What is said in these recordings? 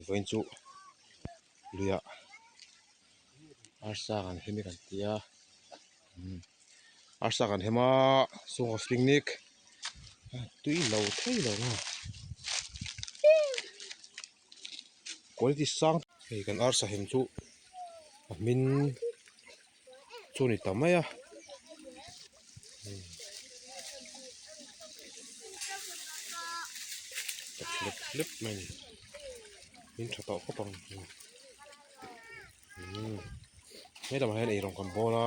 Vawiin chu luiah arsa kan hem hi kan ti a arsa kan hem a chhungkaw picnic tui lo thei lo a quality sang hei kan arsa hem chu a hmin chu a ni ta mai a. Hlep hlep mai a ni min tha tawh khawp ang umm he lamah hian eirawng kan bawl a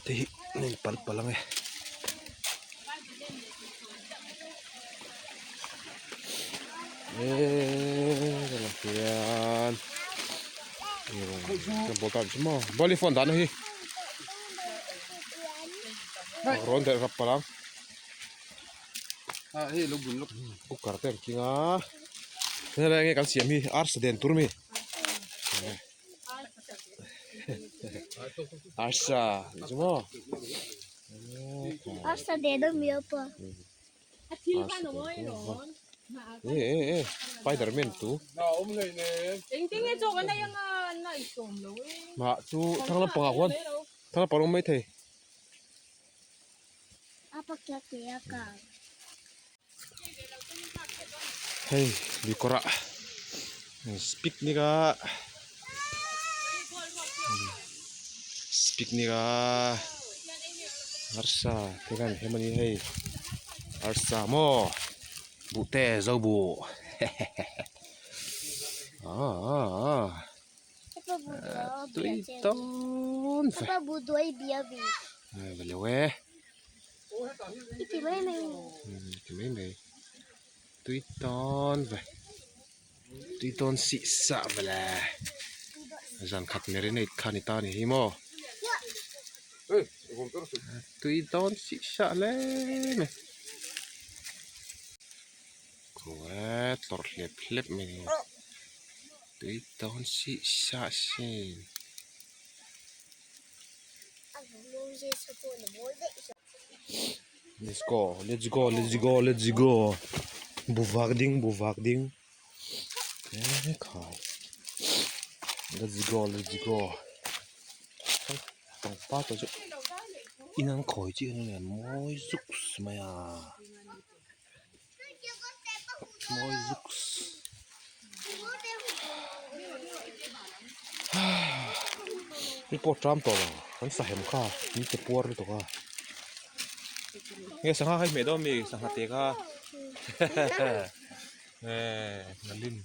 te hi a in pal palh ang e. Eeee lamah hian eirawng kan bawl ta ang chu maw bawlhhlawh phone dahna hi rawn delh rap palh ang. Cooker te an keng a helai nge kan siam hi arsa den tur ami arsa tih chu maw arsa den ami apa e e e spiderman tu mah chu thlang lampangah khuan thlang lampang a awm maithei. Hei luikawrah picnic a picnic a arsa te khan hem a ni hei arsa maw buh te zo buh hehehe aaa tui dawn ve va lo e ti mai mai tui dawn ve tui dawn sih sah ve le zan khat marinate kha ni ta a ni hi maw tui dawn sih sah hle mai khaw tlawrh hlep hlep mai a ni. Tui dawn sih sah sin. Let's go let's go let's go let's go buvak ding buvak ding e khai let's go let's go pangpar te chu in an khawi chiah hian a mawi zuks mai a. Mawi zuks hei pawh tram tawh lo kan sahem kha min che puar lutuk a nge sangha kha i hmeh dawn mi sangha te kha nge ngalim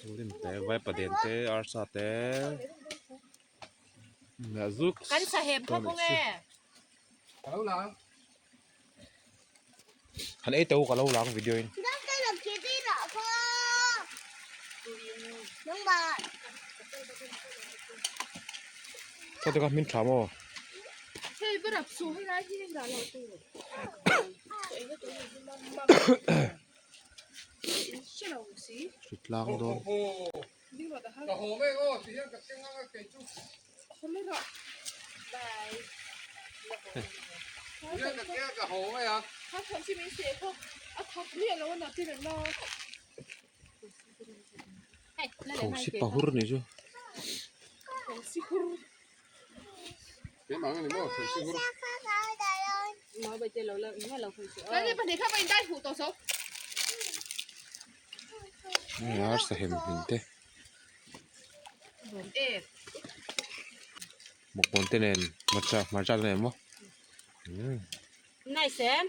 ngalim te vaipa den te arsa te zuks kan sahem kha kawng e. Han ei teuh ka lo lang video in. Saw te kha hmin tha maw? Hritlang dawn. Thosi pahur a nih chu. Arsa hem hmin te. Bawkbawn te nen hmarcha hmarcha te nen maw umm Nice em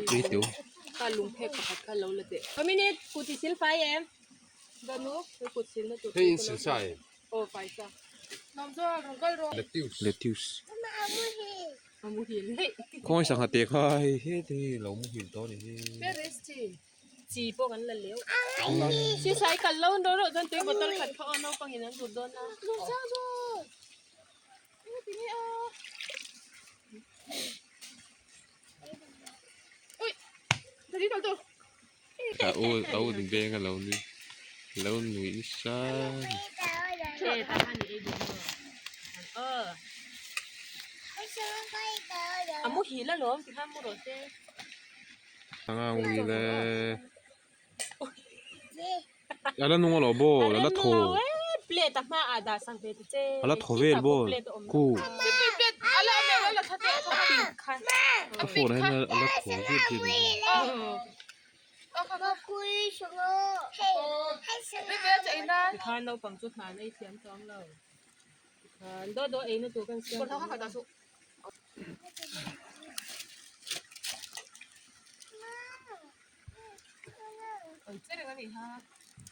tui teu ka lung phek pakhat kha lo la teh a minute kut i sil fai em danu kut sil na tur hei in sil sa em aw fai sa lettuce lettuce a muhil hei khawngaih sangha te kha hei heti lo muhil tawh a ni hi. Chi pawh kan la leu. Si sai kal lo ro ro chuan tui bottle khat kha aw naupang in an zut dawn a. A u a u beng a lo nui lo nui nasa A muhil alawm tikhan mu rawh se. Anga ui le. Ala nung alo ball ala thaw. Plate a hma ah dah sak ve ta che. Ala thaw vel ball ku. Ka phone ah hian ala thaw vel vel mai. Tikhan naupang chu hna an ei thiam chuang lo. Tikhan daw daw eina tur kan siam.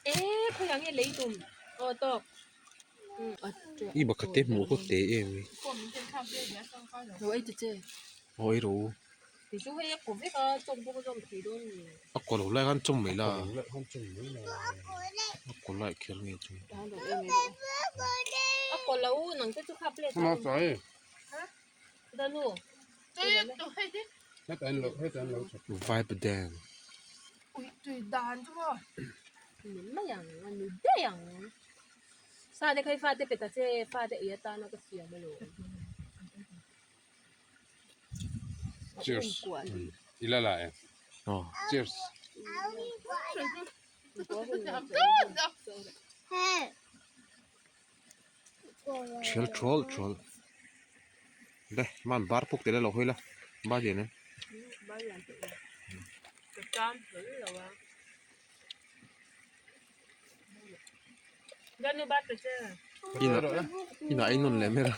Eh khawiah nge lei tum aw tawk I bakhat te hmuh khaw te em hi lo ei ta che aw ei rawh u ti chu hei a kaw vek a chawm pawh ka zawm thei dawn ni a kaw lo lai khan chawm mai la a kaw lai kher nge chu a kaw lo nang te chu kha plate Vibe dan. Cheers. Ila la e. Cheers. Thial thual thual le man bar puk teh lo hawi la bar lian em. Inah ei nawn leh mai la.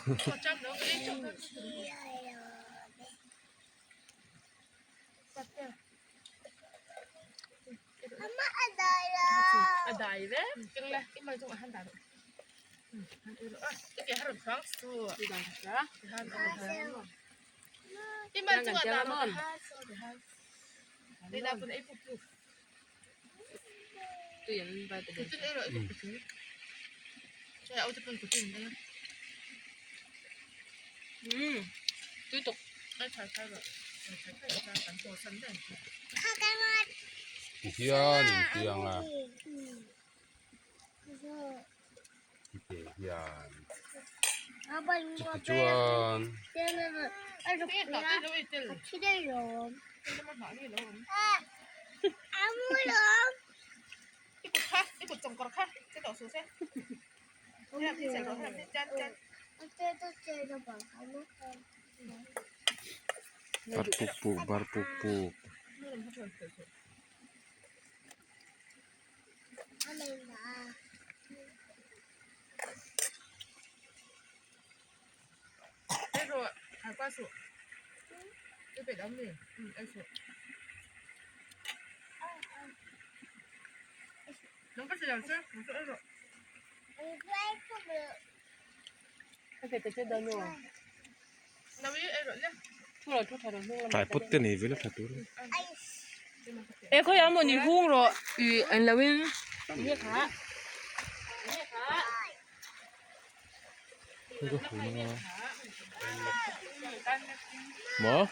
Tihian intiang a ti hian chutichuan Bar puk puk bar puk puk. Tripod te nei vel a tha tur a ni. E khawiah maw ni hung rawh ih an lo in Maw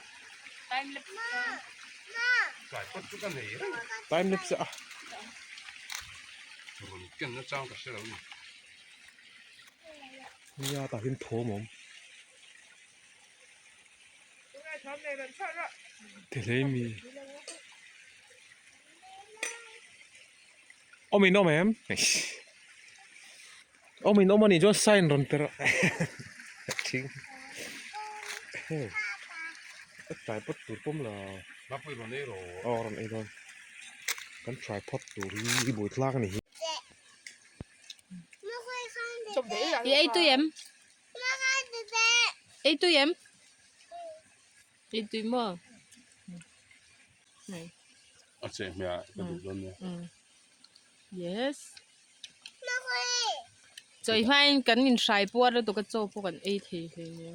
time lapse a nia tah hian thawm a awm ti hle mi awm in awm em awm in awm anih chuan sign rawn pe rawh thing hei a tripod tur pawm la aw rawn ei dawn kan tripod tur hi buaithlak a ni hi. I ei tui em? Ei tui em? Ei tui maw? A cheh hmeh ka duh dawn nia. Yes. Chawi hmain kan inhrai puar lutuk a chaw pawh kan ei thei hle nia.